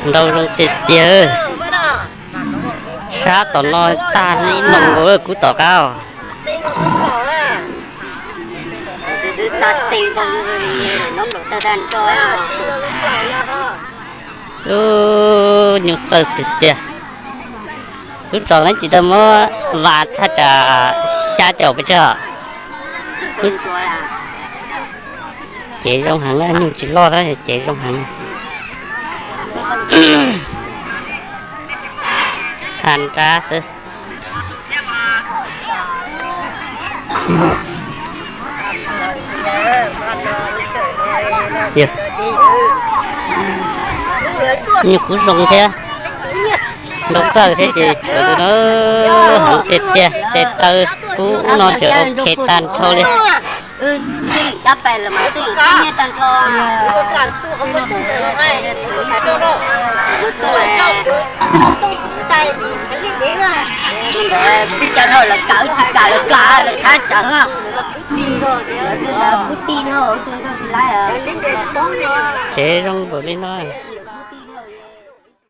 Ntau zoo tiag tiag. Sab tom no tag ib noo nkaus kuv tom qab. Ub, nyuj txawj tiag tiag. Lub txos no tsis tau muab vas thaj tsam xya caum pes tsawg. Cev zoo heev na, nyuj tsis loj na, cev zoo heev. Tha nrab xwb. Nyuj kuv zoo thiab, nrau txawj thiab ces tshuav tus no heev tiag tiag, tes taw kub ub no tseem ok tag nrho li. Ces zoo npaum li no.